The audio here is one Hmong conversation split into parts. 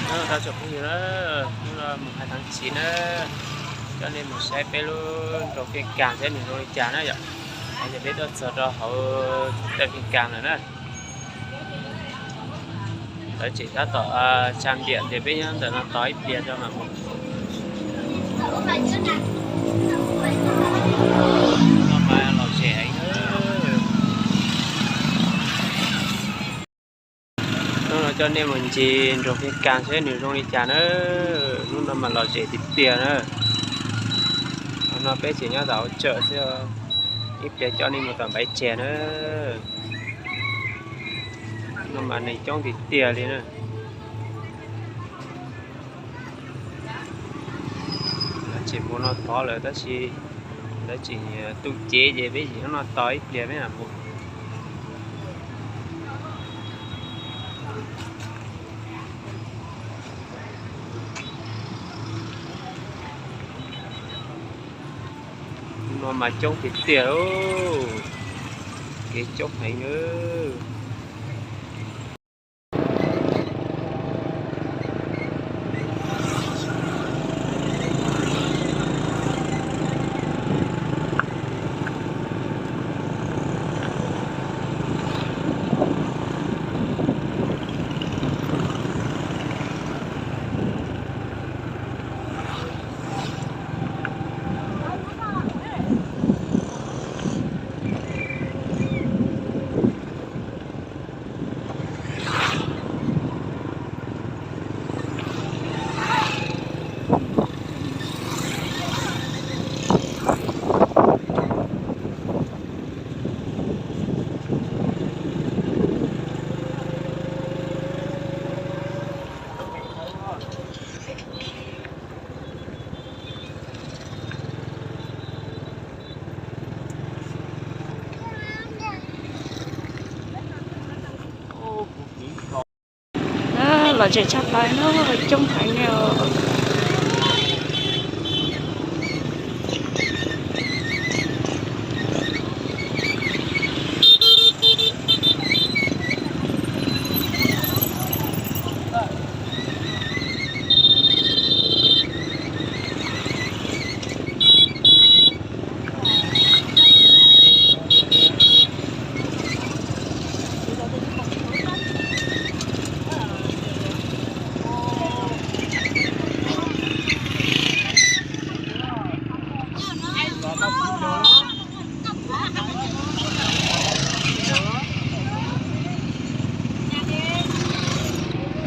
Nyob zoo tsoom phooj ywg na, hnub no mus hais thaj tshiv na, coj nej mus saib peb lub nroog Pheej Kas saib nws zoo li cas na yom. Ces peb tuaj txog rau hauv teb Pheej Kas lawm na. Lawv tseem tab tom tsa npiam ces peb nyob ntawm no tos ib pliag rau mam mus. Hnub no mas lom zem heev. Hnub no coj nej mus ncig nroog Pheej Kas saib nws zoo li cas na. Hnub no mas lom zem tiag tiag na. Hnub no peb tseem nyob tom hauv tsawm xwb, ib pliag coj nej mus tom Npaiv Tseg na. Hnub no mas neeg coob tiag tiag li na. Lawv tseem mus no tod lawm tab sis lawv tseem tu cev ces peb tseem nyob no tos ib pliag peb mam mus. Hnub no mas coob tiag tiag, kev coob heev na. Lom zem tshaj plaws na, coob heev li os.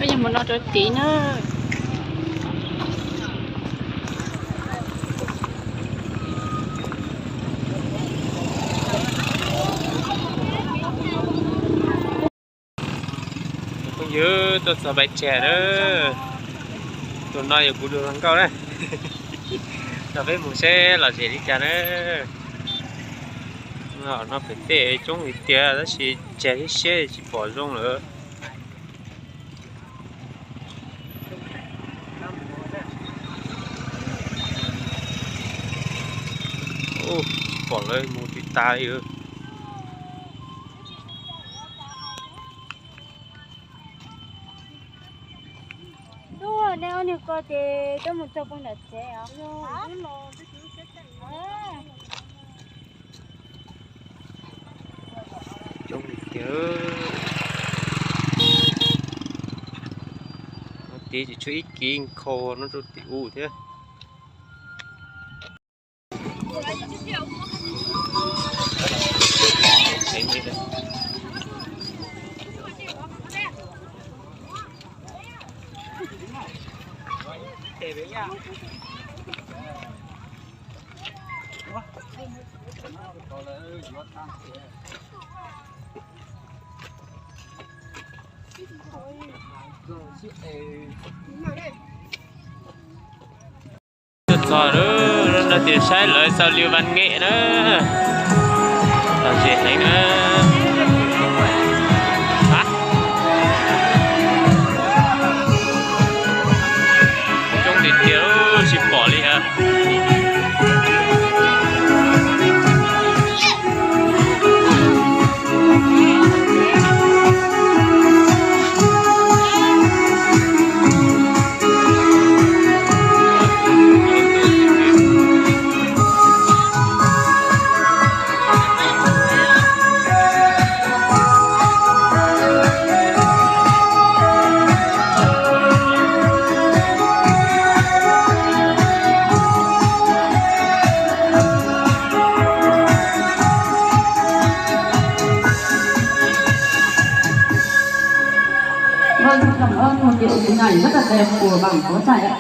Peb yuav mus no rau tid na. Phooj ywg, tuaj txog Npaiv Tseg na. Tus no yog kuv tus hluas nkauj na. Coj peb mus seb lom zem li cas na. No pem tej coob li tiag tab sis tseg siab siab tsis pom zoo lawm. Tsis pom lawv mus twg tas li. Neb ob niag ko ces tuaj mus txog puag nram tsev os. Coob li tiag. No tid tsis tshuav ib kis nkhaus no rau tim u thiab. Tuaj txog lawm, no tias saib lawv xaus liu vas nqe na. Lom zem heev na. Coob tiag tiag, tsis pom li hab. Tiện thì này rất là đẹp của bản có chạy ạ.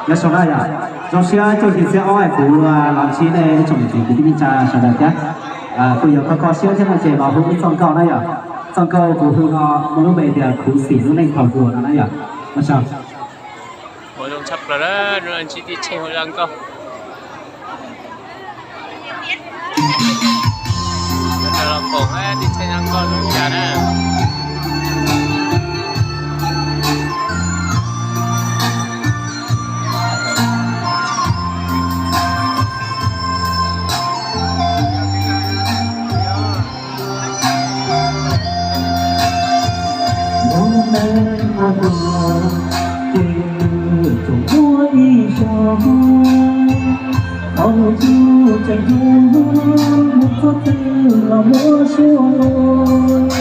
Nyob zoo na yom, zoo siab cuaj hli xiab ob es kuv los ntsib nej ib tsoom niam txiv kwv tij neej tsa sawv daws thiab. Kuj yog kho kho siab thiab no ces los hu ib txoj nkauj na yom. Txoj nkauj kuv hu no muaj lub npe tias Khuv Xim Lub Neej Thaum Hluas no na yom. Ua zoo tshaj plaws na, ntsib tij Tsheej hu zaj nkauj. Los koom tij Tsheej zaj nkauj zoo cas na. Hnub neej muaj hluas, ces nws tsuas muaj ib zaug, thaum yus tseem hluas, mus txog twg los muab suab luag.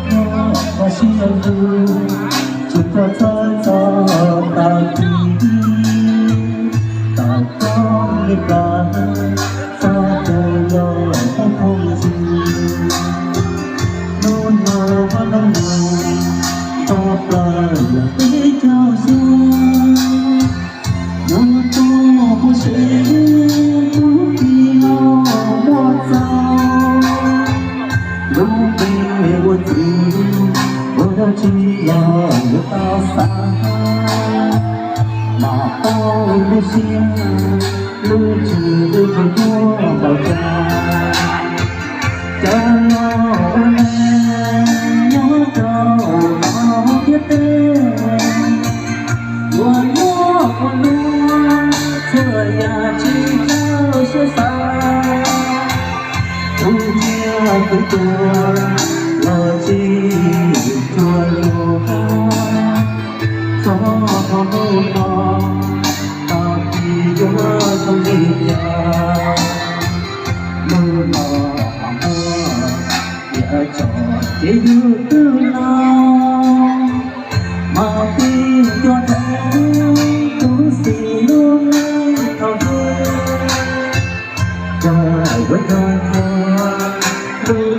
Nyob qhov siab ntuj tsis tau txhawj txog tag kis, tag kis li cas txog rau los phooj ywg. Hnub no hnub no toj plaws los peb caug xyoo, hnub tuaj kuv sev, hnub tij los muaj txog. Lub npe ua txiv ua dab tsi los yuav tau xav, mas tau lub siab lub ntsws lub ntuj tuaj npaum cas. Cov laus ua neej nyob rau hauv ntiaj teb, ua nyuaj ua ntuag txhua yam tsis txawj siab xav. Tus nyiam kwv tuag los tsis cuag luag, txog thaum hnub no tag kis yuav zoo li cas. Hnub no muaj tiam tso ces yus twb los, mas peb cov dheev Khuv Xim Lub Neej Thaum Hluas, koj yuav nco ntsoov lub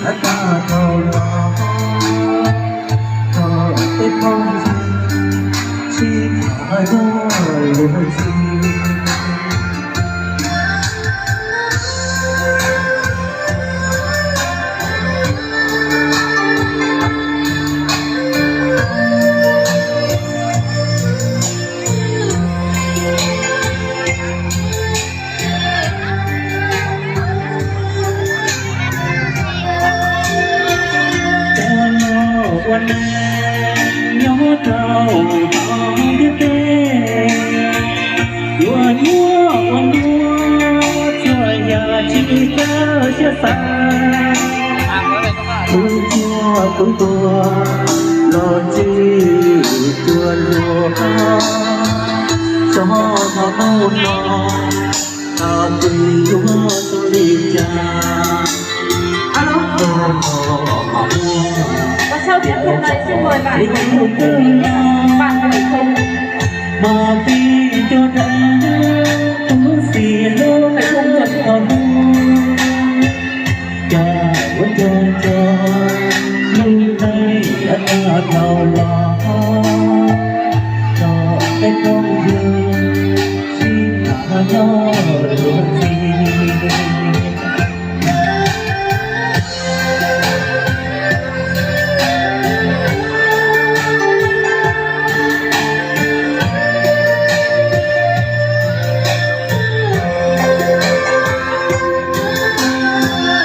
neej tag dhau los, koj peb phooj ywg sib tham nyob luag ntxhi. Cov laus ua neej nyob rau hauv ntiaj teb, ua nyuaj ua ntuag txhua yam tsis txawj siab xav. Tus nyiam kwv tuag los tsis cuag luag, txog thaum hnub no tag kis yuav zoo li cas. Alo. Có sao tiếp theo này xin mời bạn Bảy Không. Bạn Bảy Không. Mas peb cov dheev Khuv Xim Lub Neej Thaum Hluas, koj yuav nco ntsoov lub neej tag dhau los, koj peb phooj ywg sib tham nyob luag ntxhi.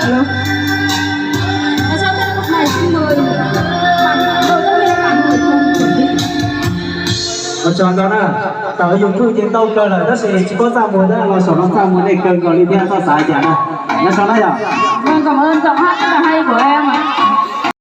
Alo. Và sau đây là một bài xin mời bạn Đỗ Đắc Minh, bạn Đỗ Đắc Minh chuẩn bị. Ua tsaug ntau na, tawm YouTube ces tau kawg lawm tab sis tsis paub txaj muag thiab, los saum no txaj muag deb kawg nkaus li thiab, txhob xav cas na. Nyob zoo na yom. Vâng, cảm ơn giọng hát rất là hay của em.